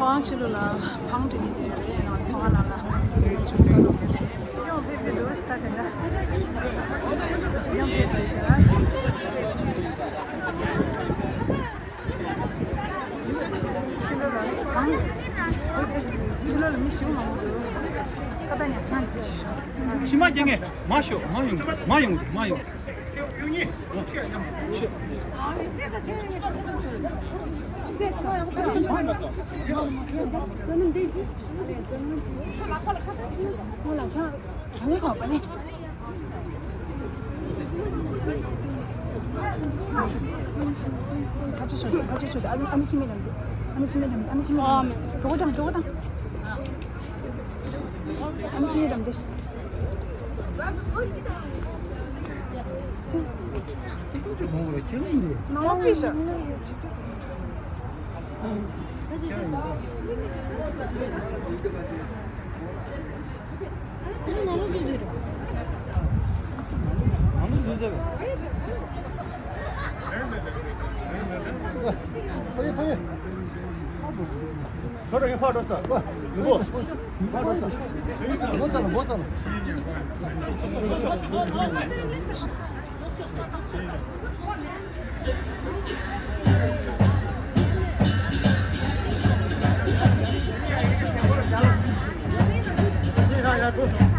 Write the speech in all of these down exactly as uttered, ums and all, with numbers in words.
ཨང་ཕྱི་ལོགས་ལ་ཕང་དེ་ནི་དེ་རེད། ང་ཚོ་ང་ལ་ལ་ཧང་དེ་སེ་རོ་ཅུང་ཏ་ལོ་གེ་རེད། ཡང་ཕེབས་ཀྱི་འདུག་ད་དེ་འདྲ་སེ་རེ་སེ་ཡང་ཕེབས་ཀྱི་ཤ་ཕྱི་ལོགས་ལ་ཕང་། ཕྱི་ལོགས་ལ་མི་ཞིག་མང་པོ་འདུག་ཀ་ད་ཉ་ཕང་གི་ཤ། ཕྱི་མ་རྒྱལ་ངེས་མ་ཤོག་མ་ཡོང་མ་ཡོང་མ་ཡོང་། ནང་པའི་ཤ།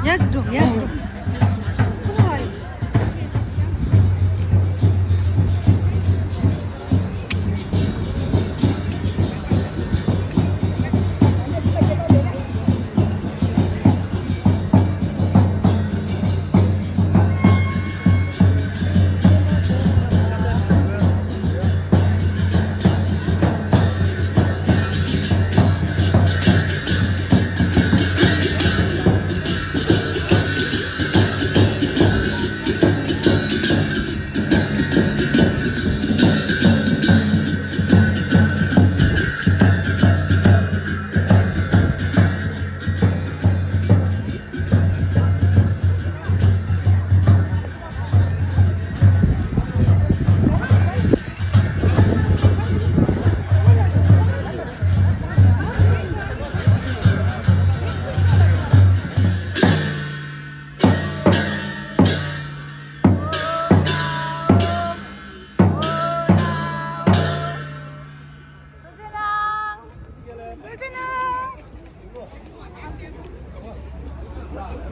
Yes, do, yes, do.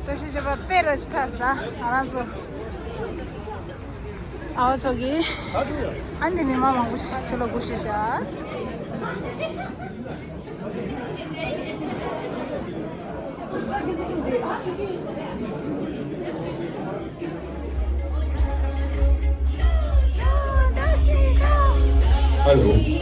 བཀྲ་ཤིས་བདེ་ལེགས། དཔེ་ར་ཅིག་ཐལ་ཟ། ང་རང་ཚོ་ཨ་བ་ཚོ་གི་ཨ་འདི་མི་མང་མང་པོ་ཞིག་ཕྱི་ལོགས་སྒུག་བཞུགས་ཤག Hello.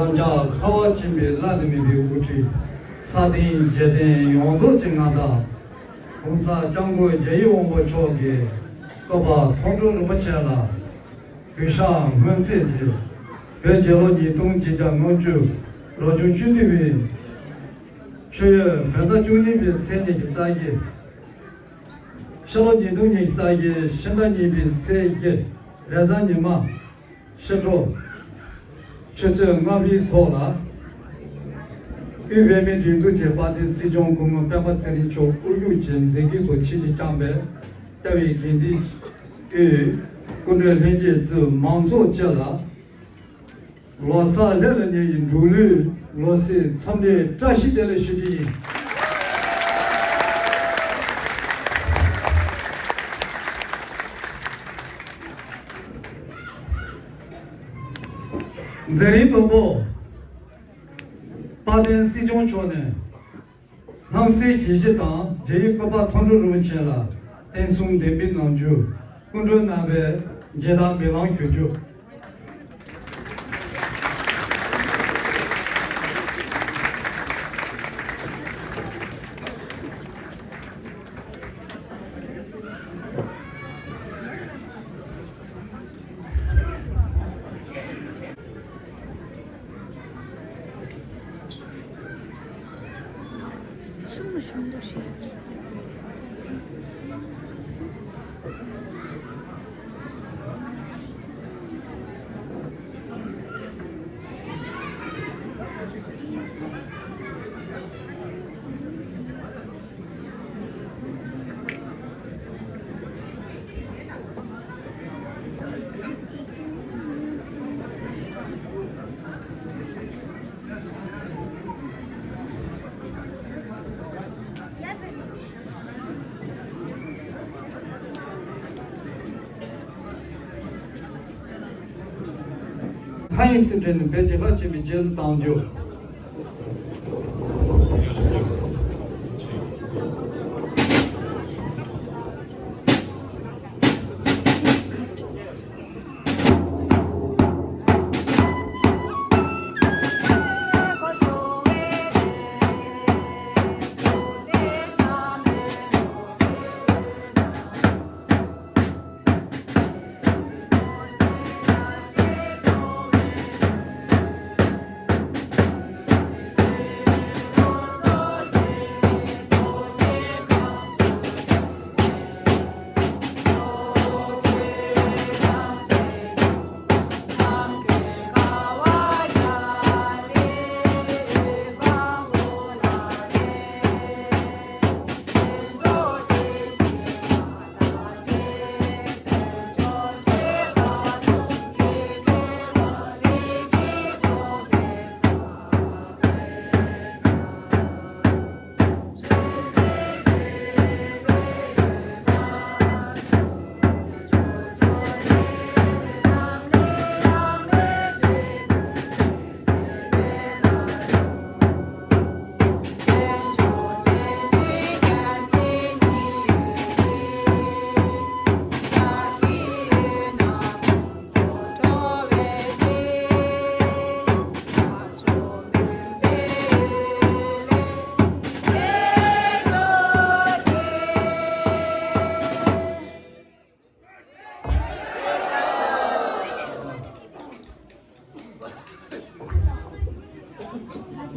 རང་ཅག་ཁ་བ་ཅན་པའི་བླ་ན་མེད་པའི་དབུ་ཁྲིད། ས་སྟེང་རྒྱལ་བསྟན་ཡོངས་རྫོགས་ཀྱི་མངའ་བདག་༸གོང་ས་༸སྐྱབས་མགོན་རྒྱལ་བའི་དབང་པོ་མཆོག་གིས་སྟོན་པ་མཐོང་གྲོལ་རིན་པོ་ཆེ་ལ་གུས་ཕྱག་སྔོན་ཚེས་ཀྱི་ བོད་རྒྱལ་ལོ་ཉིས་སྟོང་བརྒྱད་བརྒྱ་ལྔ་བཅུ། རབ་བྱུང་བཅུ་བདུན་པའི་ཆུ་ཡོས་བོད་ཟླ་བཅུ་གཉིས་པའི་ཚེས་ཉི་ཤུ་རྩ་བཞི། ཕྱི་ལོ་ཉིས་སྟོང་ཉི་ཤུ་རྩ་བཞི་ཕྱི་ཟླ་གཉིས་པའི་ཚེས་བཞི་རེས་གཟའ་ཉི་མ། ཕྱི་དྲོ་ཆུ་ཚོད་ལྔ་པའི་ཐོག་ལ། དབུས་བོད་མིའི་སྒྲིག་འཛུགས་ཀྱི་དཔལ་ལྡན་སྲིད་སྐྱོང་སྐུ་ངོ་སྤེན་པ་ཚེ་རིང་མཆོག་དབུ་བཞུགས་ཀྱིས་མཛད་འགུལ་ཐོག་ཆེད་དུ་བསྐྱངས་པའི་རྩ་བའི་དགེ་འདུན་དབུས་སྐུ་མགྲོན་ལྷན་རྒྱས་གཙོས་མང་ཚོགས་སྤྱི་ལ། ལོ་གསར་ལྷ་ལ་ཉེ་བའི་འབྲུག་ལོའི་ལོ་གསར་འཚམས་འདྲིའི་བཀྲ་ཤིས་བདེ་ལེགས་ཞུ་རྒྱུ་ཡིན། མཛད་རིམ་དང་པོ། དཔལ་ལྡན་སྲིད་སྐྱོང་མཆོག་ནས། ལྷ་སའི་ཞལ་བཞི་དང་རྒྱལ་བའི་སྐུ་པར་མཐོང་གྲོལ་རིན་པོ་ཆེ་ལ་རྟེན་གསུམ་གདན་འབུལ་གནང་རྒྱུ། སྐུ་མགྲོན་རྣམ་པས་མཇལ་དར་འབུལ་ལམ་ཞུ་རྒྱུ། གསུང་མ་བྱུང་འདུག་ཞེས། ཐ་ཡིན་སི་ཁྲོན་ནས་བོད་རྒྱལ་ཁབ་ཆེན་པོའི་རྗེས་སུ་བཏང་རྒྱུ།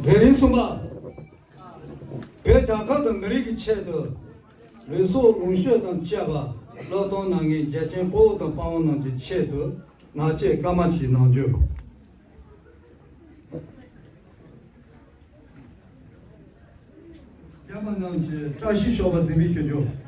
མཛད་རིམ་གསུམ་པ། བོད་རྒྱལ་ཁབ་དང་མི་རིགས་ཀྱི་ཆེད་དུ། ལུས་སྲོག་ལོངས་སྤྱོད་དང་བཅས་པ་བློས་གཏོང་གནང་མཁན་རྒྱལ་ཆེན་དཔའ་བོ་དང་དཔའ་མོ་རྣམས་ཀྱི་ཆེད་དུ་ངག་བཅད་སྐར་མ་ཞིག་གནང་རྒྱུ། རྒྱལ་བ་རྣམས་ཀྱི་བཀྲ་ཤིས་ཤོག་པ་གཟིམ་མལ་ཞུ་རྒྱུ།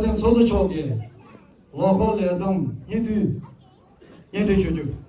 ཚོགས་གཙོ་མཆོག་གིས་ལོ་འཁོར་ལས་བསྡོམས་སྙིང་བསྡུས་སྙན་སྒྲོན་ཞུ་རྒྱུ།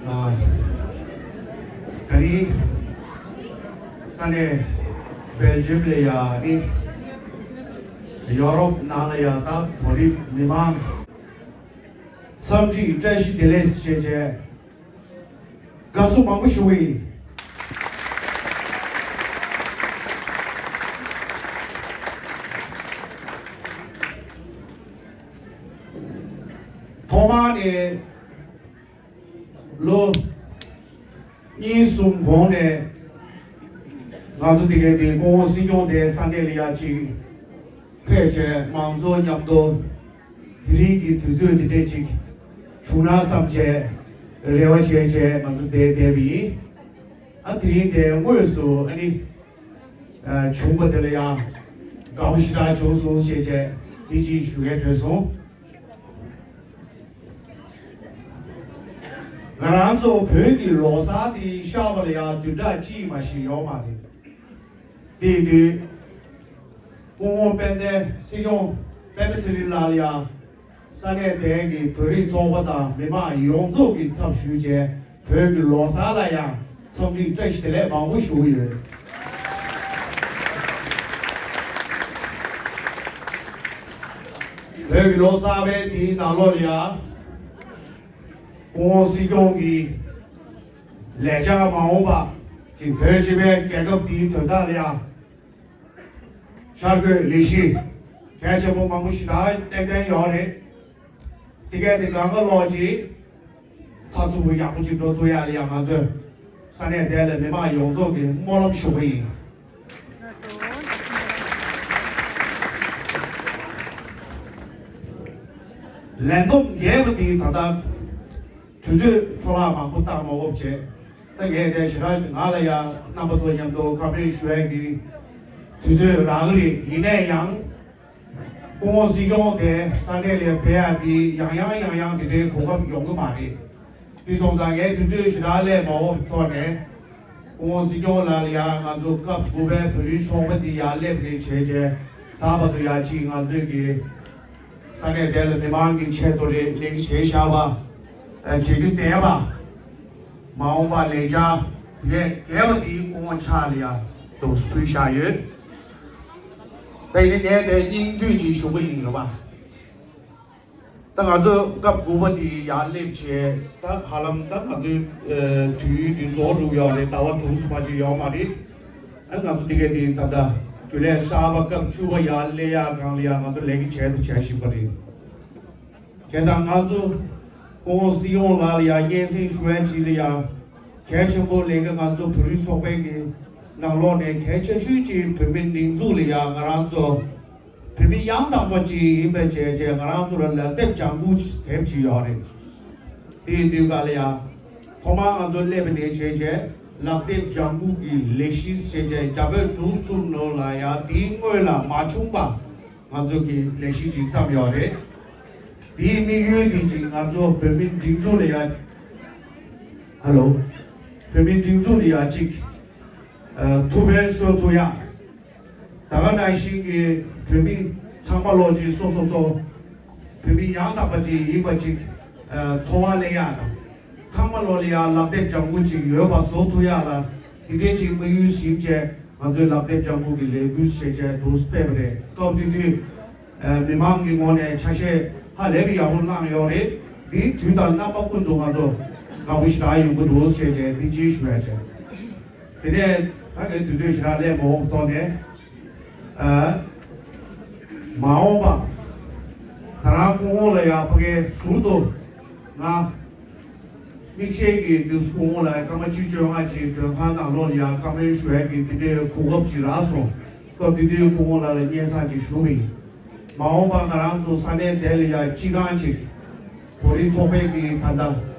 ཨ། ད་རིང་ས་གནས་སྦེལ་ཇམ་ལ་ཡ་ནི་ཡོ་རོབ་ནང་ལ་ཡ་ད་བོད་རིགས་མི་མང་འཚམས་འདྲི་བཀྲ་ཤིས་བདེ་ལེགས་ཞེས་བྱས། དགའ་བསུ་མང་པོ་ཞུ་གི་ཡིན། ཐོག་མར་ནས་ལོ་གཉིས་གསུམ་གོང་ནས་ང་ཚོ་དེ་གའི་དེ་སྐུ་ངོ་སྲིད་སྐྱོང་དེ་ས་གནས་ལ་ཡ་ཅིག་ཕེབས་བྱས་མང་ཚོགས་མཉམ་དུ་དེ་རིང་གི་དུས་ཚོད་འདི་འདྲས་ཅིག་བྱུང་ན་བསམ་བྱས་རེ་བ་བྱས་བྱས་ང་ཚོ་བསྡད་བསྡད་པ་ཡིན། ཨ་དེ་རིང་དེ་དངོས་སུ་ཨ་ནི་ཨ་བྱུང་བ་དེ་ལ་ཡང་དགའ་པོ་ཞེ་དྲག་བྱུང་སོང་ཞེས་བྱས་འདི་ཅིག་ཞུ་གལ་གྲོལ་སོང་། ང་རང་ཚོ་བོད་ཀྱི་ལོ་གསར་དེ་ཤར་བ་ལ་ཡང་བདུན་ཕྲག་གཅིག་མ་ཞིག་ཡོད་མ་རེད། དེ་ཡིན་དུས་སྐུ་ངོ་དཔལ་ལྡན་སྲིད་སྐྱོང་སྤེན་པ་ཚེ་རིང་ལགས་ལ་ཡང་ས་གནས་དེ་གའི་བོད་རིགས་ཚོགས་པ་དང་མི་མང་ཡོངས་རྫོགས་ཀྱི་ཚབ་ཞུས་བྱས་བོད་ཀྱི་ལོ་གསར་ལ་ཡང་འཚམས་འདྲི་བཀྲ་ཤིས་བདེ་ལེགས་མང་པོ་ཞུ་གི་ཡོད། བོད་ཀྱི་ལོ་གསར་པའི་དེའི་ནང་ལོགས་ལ་ཡང་སྐུ་ངོ་སྲིད་སྐྱོང་གི་ལས་འཆར་མ་འོངས་པ་ཅིག་བོད་སྤྱི་པའི་རྒྱལ་ཁབ་དེའི་དོན་དག་ལ་ཡང་ཤར་བསྐྱོད་ལས་གཞི་གལ་ཆེན་པོ་མང་པོ་ཞེ་དྲག་ཏན་ཏན་ཡོད་རེད། དེ་གས་དེ་གང་ག་ལོག་ཅིག་ཚགས་ཚུད་པོ་ཡག་པོ་ཅིག་འགྲོ་ཐུབ་ཡག་ལ་ཡང་ང་ཚོས་ས་གནས་དེ་ལ་མི་མང་ཡོངས་རྫོགས་ཀྱི་སྨོན་ལམ་ཞུ་གི་ཡིན། ལས་བསྡོམས་རྒྱས་པ་དེ་ད་ལྟ་དུས་ཚོད་འཕྲོ་བརླག་མང་པོ་བཏང་མ་འོབ་བྱས། ད་ངས་དེ་ཞེ་དྲག་ང་ལ་ཡང་རྣམ་པ་ཚོ་མཉམ་དུ་བཀའ་མོལ་ཞུ་ཡག་གི་དུས་ཚོད་རག་གི་རེད། ཡིན་ནའི་ཡང་སྐུ་ངོ་སྲིད་སྐྱོང་དེ་ས་གནས་ལ་ཕེབས་ཡག་དེ་ཡང་ཡང་ཡང་ཡང་དེ་འདྲའི་གོ་སྐབས་ཡོང་གི་མ་རེད། དེ་སོང་ཙང་ངས་དུས་ཚོད་ཞེ་དྲག་སླེབས་མ་འོབ་ཐོག་ནས་སྐུ་ངོ་སྲིད་སྐྱོང་ལགས་ལ་ཡང་ང་ཚོ་སྐབས་དགུ་པའི་བོད་རིགས་ཚོགས་པ་འདི་ཡར་སླེབས་རེད་བྱས་རྗེས་ད་བར་དུ་ཡང་ཅིག་ང་ཚོས་ཀྱི་ས་གནས་དེ་ལ་མི་མང་གི་ཆེད་དུ་རེ་ལེགས་བྱས་བཞག་པ། བྱེད་རྒྱུ་བསྟན་པ། མ་འོངས་པ་ལས་འཆར་དེ་གས་གལ་བ་དེའི་སྐུ་ངོ་ཕྱག་ལ་ཡ་འདུག་ཕུལ་བཞག་ཡོད། ད་ཡིན་ནའི་ངས་དེ་སྙིང་བསྡུས་ཅིག་ཞུ་གི་ཡིན་རེད་པ། ད་ང་ཚོ་སྐབས་དགུ་པ་དེ་ཡར་སླེབས་བྱས་ད་ཧ་ལམ་ད་ང་ཚོའི་དུས་ཡུན་དེ་རྫོགས་འགྲོ་ཡོད་རེད། ཟླ་བ་དྲུག་ཙམ་ཅིག་ཡོད་མ་རེད། ཨ་ང་ཚོ་དེ་གས་དེ་ད་ལྟ་རྒྱུན་ལས་གསར་པ་སྐབས་བཅུ་པ་ཡར་སླེབས་ཡག་སྒང་ལ་ཡ་ང་ཚོ་ལས་ཀ་བྱས་དང་བྱེད་བཞིན་པ་རེད། བྱས་ཙང་ང་ཚོ་སྐུ་ངོ་སྲིད་སྐྱོང་ལགས་ལ་ཡ་སྙན་སེང་ཞུ་ཡ་ཅིག་ལ་ཡ་གལ་ཆེན་པོ་ལས་ཀ་ང་ཚོ་བོད་རིགས་ཚོགས་པའི་གི་ནང་ལོགས་ནས་གལ་ཆེ་ཤོས་ཅིག་བོད་མི་སྒྲིག་འཛུགས་ལ་ཡ་ང་རང་ཚོ་བོད་མི་ཡང་དག་པ་ཅིག་ཡིན་པའི་བྱས་རྗེས་ང་རང་ཚོ་ལ་ལག་དེབ་ལྗང་གུ་དེབ་ཅིག་ཡོད་རེད། དེ་ཡིན་དུས་ག་ལ་ཡ་ཐོག་མར་ང་ཚོ་སླེབས་པ་ནས་བྱས་རྗེས་ལག་དེབ་ལྗང་གུ་གི་ལས་གཞི་བྱས་རྗེས་རྒྱ་བོད་འབྲུག་གསུམ་ནང་ལ་ཡ་དེའི་སྔོན་ལ་མ་བྱུང་པ། ང་ཚོ་གི་ལས་གཞི་ཅིག་བརྩམས་ཡོད་རེད། དེའི་དམིགས་ཡུལ་དེ་ཅིག་ང་ཚོ་བོད་མི་སྒྲིག་འཛུགས་ལ་ཡ། ཧ་ལོ། བོད་མི་སྒྲིག་འཛུགས་ལ་ཡ་ཅིག་ཨ། ཐུགས་ཕན་གསོས་ཐུབ་ཡ། ད་ག་ནང་བཞིན་གྱི་བོད་མི་ཚང་མ་ལོག་ཅིག་སོ་སོ་སོ། བོད་མི་ཡང་དག་པ་ཅིག་ཡིན་པ་ཅིག་ཨ། འཚོ་བ་ལེན་ཡ་དང་། ཚང་མ་ལོག་ལ་ཡ་ལག་དེབ་ལྗང་གུ་ཅིག་ཡོད་པ་བཟོ་ཐུབ་ཡ་ལ་དེ་འདྲའི་ཅིག་དམིགས་ཡུལ་བཟུང་བྱས་ང་ཚོས་ལག་དེབ་ལྗང་གུ་གི་ལས་འགུལ་ཞེས་བྱས་འདུག་སྤེལ་བ་རེད། སྐབས་དེ་དུས་ཨ། མི་མང་གི་ངོས་ནས་ཆ་ཤས་ཧ་ལས་པའི་ཡག་པོ་བླངས་ཡོད་རེད། འདིའི་དུས་དང་རྣམ་པ་ཀུན་ཏུ་ང་ཚོ་དགའ་པོ་ཞེ་དྲག་ཡོང་གི་འདུག་ཞེས་བྱས་འདི་ཅིག་ཞུ་ཡ་བྱས། དེ་ནས་ད་ངས་དུས་ཚོད་ཞེ་དྲག་ལས་མ་འོངས་ཐོག་ནས་ཨ། མ་འོངས་པ་ད་རང་སྐུ་ངོ་ལ་ཡ་ཕ་གིའི་ཟུར་དུ་ང་དམིགས་བསལ་གྱི་དུས་སྐུ་ངོ་ལ་ཡ་སྐར་མ་བཅུ་བཅོ་ལྔ་ཅིག་མགྲོན་ཁང་ནང་ལོགས་ལ་ཡ་བཀའ་མོལ་ཞུ་ཡ་གི་དེ་འདྲའི་གོ་སྐབས་ཅིག་རག་སོང་། སྐབས་དེ་དུས་སྐུ་ངོ་ལགས་ལ་སྙན་སེང་ཅིག་ཞུ་བ་ཡིན། མ་འོངས་པ་ང་རང་ཚོ་ས་གནས་དེ་ལ་ཡ་སྤྱི་ཁང་ཅིག་བོད་རིགས་ཚོགས་པའི་གི་ད་ལྟ་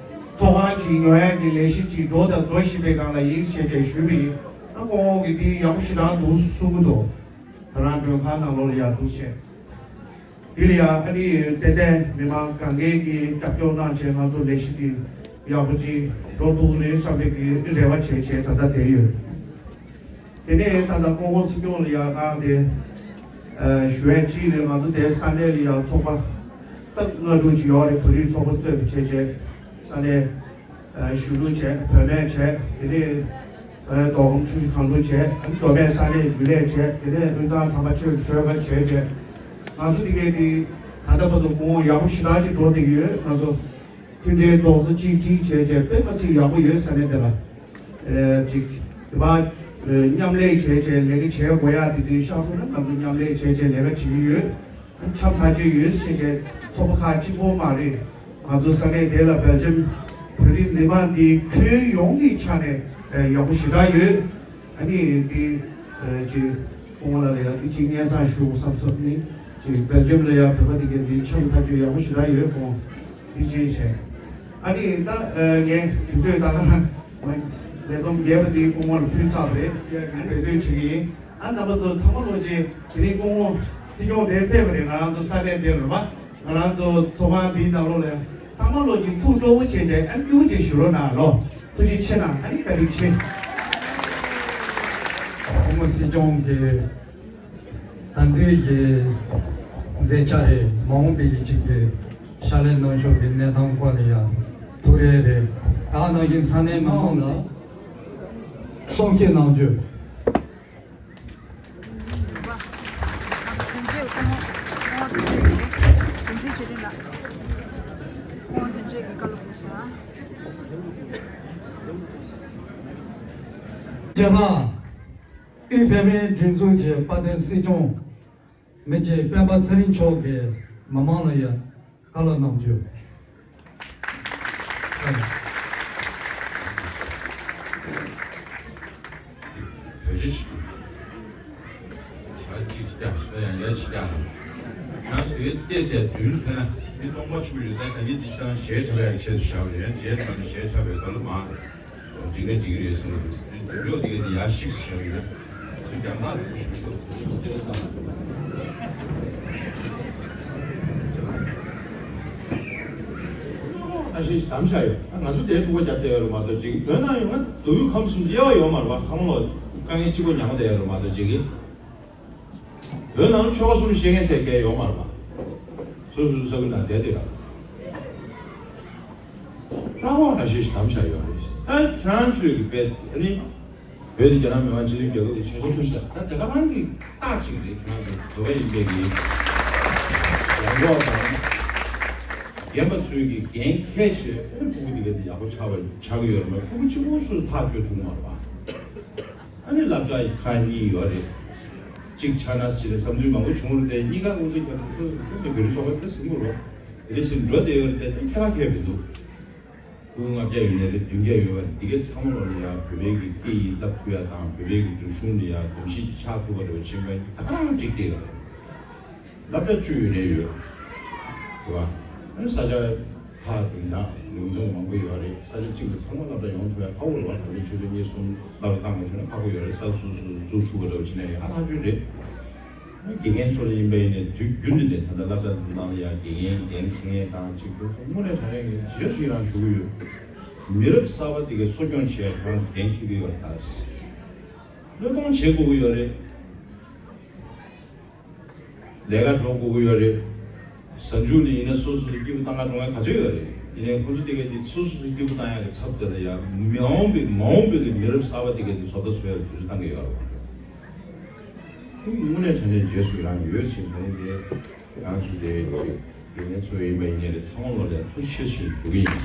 ཚོགས་ཁང་ཅིག་ཉོ་ཡ་གི་ལས་གཞི་ཅིག་འགྲོ་དང་འགྲོ་བཞིན་པའི་སྒང་ལ་ཡིན་ཞེས་བཅས་ཞུས་པ་ཡིན། ཨ་སྐུ་ངོ་གིས་འདི་ཡག་པོ་ཞེ་དྲག་འདུག་གསུང་གི་འདུག་ད་རང་མགྲོན་ཁང་ནང་ལོགས་ལ་ཡ་འདུག་བྱས། འདི་ལ་ཡ་ཨ་ནི་ཏན་ཏན་མི་མང་གང་གས་ཀྱིས་རྒྱབ་སྐྱོར་གནང་བྱས་ང་ཚོ་ལས་གཞི་འདི་ཡག་པོ་ཅིག་འགྲོ་ཐུབ་ཀྱི་རེད་བསམ་པའི་གི་རེ་བ་བྱས་བྱས་ད་ལྟ་བསྡད་ཡོད། དེ་ནས་ད་ལྟ་སྐུ་ངོ་སྲིད་སྐྱོང་ལ་ཡ་གང་དེ་ཞུ་ཡ་ཅིག་རེད། ང་ཚོ་དེ་ས་གནས་ལ་ཡ་ཚོགས་པ་སྟབས་ལྔ་དྲུག་ཅིག་ཡོད་རེད། བོད་རིགས་ཚོགས་པ་གཙོས་པ་བྱས་བྱས་ས་གནས་གཞོན་ནུ་བྱས་བུད་མེད་བྱས་དེ་ནས་ཨ་མདོ་ཁམས་ཆུ་བཞི་སྒང་དྲུག་བྱས་ཨ་མདོ་སྨད་ས་གནས་རྒྱུན་ལས་བྱས་དེ་ནས་དབུས་གཙང་དམ་པ་ཆོས་ཀྱི་ཆོལ་ཁ་བྱས་བྱས་ང་ཚོ་དེ་གའི་དེ་ད་ལྟ་བར་དུ་སྐུ་ངོ་ཡག་པོ་ཞེ་དྲག་ཅིག་འགྲོ་བསྡད་ཀྱི་ཡོད། ང་ཚོ་མཐུན་སྒྲིལ་རྡོག་རྩ་གཅིག་སྒྲིལ་བྱས་བྱས་དཔེ་མ་སྲིད་ཡག་པོ་ཡོད་ས་གནས་དེ་ལ། ཨེ་ཅིག་དེ་བ་ཨེ་མཉམ་ལས་བྱས་བྱས་ལས་ཀ་བྱེད་དགོས་ཡ་དེ་དུས་ཤག་སོང་ན་ང་ཚོ་མཉམ་ལས་བྱས་བྱས་ལས་ཀ་བྱེད་ཀྱི་ཡོད། འཆམ་ཐག་ཆོད་ཡོད་ཞེས་བྱས་ཚོགས་པ་ཁག་གཅིག་པོ་མ་རེད། ང་ཚོ་ས་གནས་དེ་ལ་སྦེལ་ཇམ་བོད་རིགས་མི་མང་འདི་ཁྱོན་ཡོངས་ཀྱི་ཆ་ནས་ཨེ་ཡག་པོ་ཞེ་དྲག་ཡོད། ཨ་ནི་འདི་ཨེ་ཅིག་སྐུ་ངོ་ལ་ཡ་འདི་ཅིག་སྙན་སེང་ཞུ་བསམ་སོང་ནི་ཅིག་སྦེལ་ཇམ་ལ་ཡ་བོད་པ་འདི་གའི་འདི་འཆམ་ཐག་ཆོད་ཡག་པོ་ཞེ་དྲག་ཡོད་སྐུ་ངོ་འདི་ཅིག་བྱས། ཨ་ནི་ད་ཨེ་ངས་དུས་ཚོད་ད་ག་རང་ལས་བསྡོམས་རྒྱས་པ་འདི་སྐུ་ངོ་ལ་ཕུལ་ཚར་བ་རེད། ཡ་ངས་འབད་བརྩོན་བྱེད་ཀྱི་ཡིན། ཨ་རྣམ་པ་ཚོ་ཚང་མ་ལོ་རྗེས་དེ་རིང་སྐུ་ངོ་སྲིད་སྐྱོང་དེ་ཕེབས་པ་རེད། ང་རང་ཚོ་ས་གནས་དེ་རུ་བ་ང་རང་ཚོ་ཚོགས་ཁང་འདིའི་ནང་ལོགས་ལ་ཚང་མ་ལོ་རྗེས་ཐུགས་སྤྲོ་བོ་བྱས་བྱས་ཨ་སྐྱུར་བྱས་བཞུགས་རོགས་གནང་ལོ། ཐུགས་རྗེ་ཆེ་གནང་ཨ་ནི་བཀའ་དྲིན་ཆེ། སྐུ་ངོ་སྲིད་སྐྱོང་གི་ད་འདི་ཡི་མཛད་འཆར་རེད། མ་འོངས་པའི་ཡི་གཅིག་གི་ཕྱག་ལས་གནང་ཕྱོགས་ཀྱི་གནས་སྟངས་སྐོར་ལ་ཡང་ཐུགས་རེ་རེད། ད་ནང་བཞིན་ས་གནས་མི་མང་ལ་གསུང་བཤད་གནང་རྒྱུ། རྒྱལ་བ། དབུས་བོད་མིའི་སྒྲིག་འཛུགས་ཀྱི་དཔལ་ལྡན་སྲིད་སྐྱོང་མི་རྗེ་སྤེན་པ་ཚེ་རིང་མཆོག་གིས་མི་མང་ལ་ཡ་བཀའ་སློབ་གནང་རྒྱུ། བོད་ཀྱི་ཞག་གཅིག་ཅིག་ཀྱང་ཡང་ཡང་ཞིག་ཀྱང་ང་དེ་བལྟས་ཚེ་དུས་ལ་ཕན་ན་མི་སྟོང་པ་ཆུ་ཡོད་ད་ད་ནི་འདི་ཤང་ཞལ་ཆགས་ཡག་ཆེད་དུ་བཞག་ཡང་རྗེས་ཙམ་ཞལ་ཆགས་པའི་བརྡ་ལ་མ། འགྲིག་ན་འགྲིག་གི་རེད་ཟེར་ན་འདོད་འཇོག་འདི་ག་ནི་ཡར་ཞིག་བཞག་ཡོད། ཚུར་རྒྱང་ཐག་ཐུག་ཞུ་ཐུབ་ཐུབ་ཐུབ་ཐུབ་ཐུབ་ཨ་ཤེ་གདམ་བྱ་ཡོད། ང་ཚོ་དེའི་ཐུག་པ་རྒྱབ་བསྡད་ཡོད་རེད་མ་གཏོགས་ཅིག་བོད་ནང་ཡོང་ན་མདོ་དབུས་ཁམས་གསུམ་དབྱེ་བ་ཡོད་མ་རེད་པ། ཚང་མ་ལ་དཀའ་ངལ་གཅིག་པོ་མྱངས་བསྡད་ཡོད་རེད་མ་གཏོགས་ཅིག་གི་བོད་ནང་ལ་ཆོལ་ཁ་གསུམ་ཤེས་མཁན་ཟེར་མཁན་ཡོད་མ་རེད་པ། སོ་སོའི་ས་ཁུལ་ནང་བསྡད་བསྡད་ཡོད་རེད། རང་དབང་ལ་ཞེས་གདམ་བྱ་ཡོད་རེད། ད་ཁྱེད་རང་ཚོས་ཀྱི་དཔེ་ཨ་ནི་བོད་དེ་རྒྱ་ནག་མི་དམངས་སྤྱི་མཐུན་རྒྱལ་ཁབ་ཀྱི་ཆེད་དུ་ཐུག་ས་ད་དེ་ག་རང་གི་རྟགས་ཅིག་རེད། ཁྱེད་རང་ཚོ་བོད་པ་ཡིན་པའི་གི་ཡོང་འབབ་དང་རྒན་པ་ཚོས་ཀྱི་འགན་འཁྱེར་བྱས་ཨ་ནི་ཕྲུ་གུ་དེ་ག་དེ་ཡག་པོ་ཆགས་པ་ཆགས་ཀྱི་ཡོད་རེད་མ། ཕྲུ་གུ་གཅིག་པོ་སུ་ཐག་གཅོད་ཐུབ་མ་རེད་པ། ཨ་ནི་སློབ་གྲྭ་ཡི་ཁག་གཉིས་ཡོད་རེད། གཅིག་ཆགས་ན་ཟེར་ནས་བསམ་ཚུལ་མང་པོ་བྱུང་རེད་དེ་གཉིས་ཀ་ཁོང་ཚོ་རྒྱ་ནག་ཁོ་ཁོང་ཚོ་བོད་རིགས་ཚོགས་པ་དེ་ཟིན་པོ་རོ། དེ་འདྲ་ཞིག་འགྲོ་བསྡད་ཡོད་རེད་དེ་ཁྱེད་རང་ཁྱེད་མི་འདུག་ཕྲུ་གུ་ལྔ་བརྒྱ་ཡོད་ནས་རེད་བདུན་བརྒྱ་ཡོད་པ་འདི་གའི་ཚང་མ་ལོ་ལ་ཡང་བོད་པའི་གི་སྐད་ཡིག་བསླབ་ཐུབ་ཡ་དང་བོད་པའི་གི་རིག་གཞུང་ལ་ཡང་གོམས་གཤིས་ཆགས་ཐུབ་པ་རེད་བ། ཕྱིན་པ་ད་ག་རང་འགྲིག་བསྡད་ཡོད་རེད། སློབ་གྲྭ་བཅུ་ཡོད་ནས་ཡོད། རེད་བ། ཨ་ནི་ས་ཆ་ཁག་དེ་ཡང་ལུང་ཚན་མང་པོ་ཡོད་རེད། ས་ཆ་གཅིག་ལ་ཚང་མ་སློབ་གྲྭ་ཡོང་ཐུབ་ཡ་ཁག་པོ་རེད་བ། ད་ལོ་ཆུ་ཚོད་གཉིས་གསུམ་སློབ་གྲྭ་བཏང་མ་ཐུབ་ན་ཁག་པོ་ཡོད་རེད། ས་སོ་སོ་འཛུགས་ཐུབ་པ་འདྲ་བོ་བྱེད་ན་ཡང་ཨ་ཐག་ཆོད་རེད། དགེ་རྒན་ཚོ་ལ་ཡིན་པ་ཡིན་ནའི་དུས་རྒྱུན་དུ་ནས་ད་ལྟ་སློབ་གྲྭ་འདི་ནང་ལ་ཡང་དགེ་རྒན་འགན་འཁྱེར་མཁན་དང་གཅིག་ཏུ་དངོས་གནས་དྲང་གནས་ཀྱི་རྗེས་སུ་ཡི་རང་ཞུ་གི་ཡོད། མི་རབས་གསར་པ་འདི་གའི་གསོ་སྐྱོང་བྱེད་ཡ་གང་འགན་འཁྱེར་གྱི་ཡོད་རེད། ད་བློས་གཏོང་བྱེད་དགོས་ཀྱི་ཡོད་རེད། ལས་ཀ་འགྲོ་དགོས་ཀྱི་ཡོད་རེད། གཟའ་མཇུག་ལ་ཡིན་ན་སོ་སོ་སྐྱིད་པོ་བཏང་ག་འགྲོ་མཁན་ག་ཚོད་ཡོད་རེད། ཡིན་ནའི་ཁོང་ཚོ་དེ་ག་དེ་སོ་སོ་སྐྱིད་པོ་བཏང་ཡག་གི་ཚབ་དེ་ལ་ཡང་མ་འོངས་པའི་མ་འོངས་པའི་གི་མི་རབས་གསར་པ་དེ་ག་དེ་བཟོ་ལྟ་བཟོ་ཡག་དུས་ཚོད་བཏང་གི་ཡོད་རེད། དངོས་གནས་དྲང་གནས་རྗེས་སུ་ཡི་རང་ཡོད་ཕྱིན་དེ་རིང་དེ་རང་ཚོ་དེ་དེ་ངས་ཚོ་ཡིན་པ་ཡིན་ནའི་ཚང་མ་ལོ་ལ་ཐུགས་ཆེ་ཞུ་གི་ཡིན།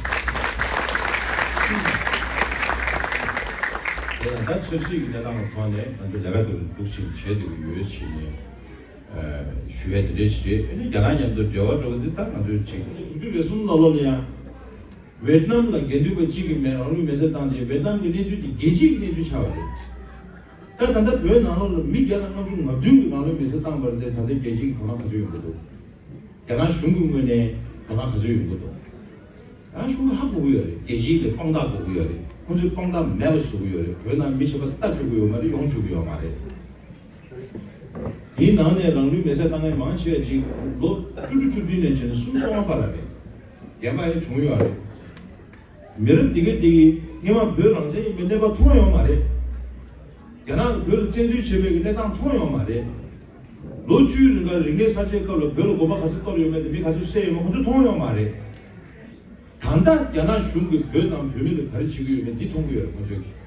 དེ་ཡང་ད་ཆབ་སྲིད་ཀྱི་གནས་སྟངས་ཀྱི་ཐོག་ནས་ང་ཚོ་ལས་ཀ་དེ་འདུག་ཕྱིན་བྱས་དེ་གི་ཡོད་ཕྱིན་ནས། ཞུ་ཡ་དེ་འདྲ་ཞིག་རེད། ཨ་ནི་རྒྱ་ནག་མཉམ་དུ་འབྲེལ་བ་འགྲོ་གི་འདི་ད་ང་ཚོའི་ཅིག་དྲུག་ཅུ་རེ་གསུམ་ནང་ལོགས་ལ་ཡང་ཝེད་ནམ་ལ་དགེ་འདུན་པ་གཅིག་གིས་མེ་རང་ལུས་མེ་སྲེག་བཏང་སྟེ་ཝེད་ནམ་གྱི་གནས་ཚུལ་དེ་རྒྱལ་སྤྱིའི་གནས་ཚུལ་ཆགས་པ་རེད། ད་ད་ལྟ་བོད་ནང་ལོགས་ལ་མི་བརྒྱ་དང་ལྔ་བཅུ་ང་བདུན་གྱིས་རང་ལུས་མེར་སྲེག་བཏང་བ་རེད་དེ། ད་ལྟ་རྒྱལ་སྤྱི་གི་དོ་སྣང་ག་ཚོད་ཡོང་གི་འདུག་རྒྱ་ནག་གཞུང་གི་ངོས་ནས་དོ་སྣང་ག་ཚོད་ཡོང་གི་འདུག་རྒྱ་ནག་གཞུང་གིས་ཧ་གོ་གི་ཡོད་རེད། རྒྱལ་སྤྱིའི་ལ་དཔང་རྟགས་དགོས་ཀྱི་ཡོད་རེད། ཁོང་ཚོས་དཔང་རྟགས་མེད་པ་བཟོ་གི་ཡོད་རེད། བོད་ནང་མི་གཞན་པ་ལྟ་བཅུག་གི་ཡོད་མ་རེད། ཡོང་བཅུག་གི་ཡོད་མ་རེད། དེའི་ནང་ནས་རང་ལུས་མེར་སྲེག་བཏང་མཁན་མང་ཆེ་བ་ཅིག་ལོ་བཅུ་དྲུག་བཅུ་བདུན་ནས་བྱས་ནས་སུམ་ཅུ་སོ་ལྔ་བར་ལ་རེད། རྒན་པ་ཡང་བྱུང་ཡོད་རེད། མི་རབས་འདི་གས་འདི་གིས་སྔོན་མ་བོད་རང་བཙན་ཡིན་པའི་གནས་བབ་མཐོང་ཡོད་མ་རེད། རྒྱ་ནག་གིས་བོད་ལ་བཙན་འཛུལ་བྱས་པའི་གནས་སྟངས་མཐོང་ཡོད་མ་རེད། ལོ་བཅུའི་རིང་ལ་རིག་གནས་གསར་བརྗེའི་སྐབས་ལ་བོད་ལ་དགོན་པ་ག་ཚོད་གཏོར་ཡོད་མེད་དེ། མི་ག་ཚོད་བསད་ཡོད་མེད་ཁོ་ཚོས་མཐོང་ཡོད་མ་རེད། ད་ལྟ་རྒྱ་ནག་གཞུང་གིས་བོད་དང་བོད་མི་ལ་ག་རེ་བྱེད་ཀྱི་ཡོད་མེད་འདི་མཐོང་གི་ཡོད་རེད། ཁོ་ཚོས་ཀྱིས་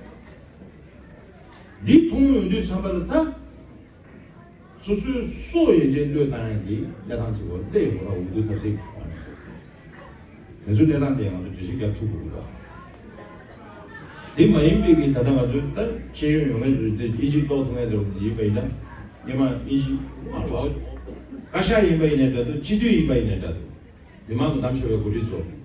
འདི་མཐོང་ཡོང་དུས་ཙམ་པ་ལ་ད། སོ་སོའི་སྲོག་ཡན་ཆད་བློས་བཏང་ཡག་གི་གནས་སྟངས་ཅིག་འོག་སླེབས་ཡོང་བ་འོས་བསྡུ་ཐབས་ཟད་ཀྱི་ཐོག་ནས། དེ་ཚོའི་གནས་སྟངས་དེ་ང་ཚོས་འགྲེལ་བཤད་རྒྱག་ཐུབ་དགོས་ཀྱི་འདུག་དེ་མ་ཡིན་པའི་གི་ད་ལྟ་ང་ཚོས་ད་ཤེས་ཡོན་ཡོད་མཁན་ཚོས་དེ་ཨིན་ཇི་ཀློག་ཐུབ་མཁན་ཚོ་ཡིན་པ་ཡིན་ན། སྔོན་མ་ཨིན་ཇི་མ་གྲོགས་བཀའ་ཤག་ཡིན་པ་ཡིན་ནའི་འདྲ་འདུག་སྤྱི་འཐུས་ཡིན་པ་ཡིན་ནའི་འདྲ་འདུག་མི་མང་གི་གདམ་ཤོག་པའི་འགོ་ཁྲིད་ཚོ། ཁྱེད་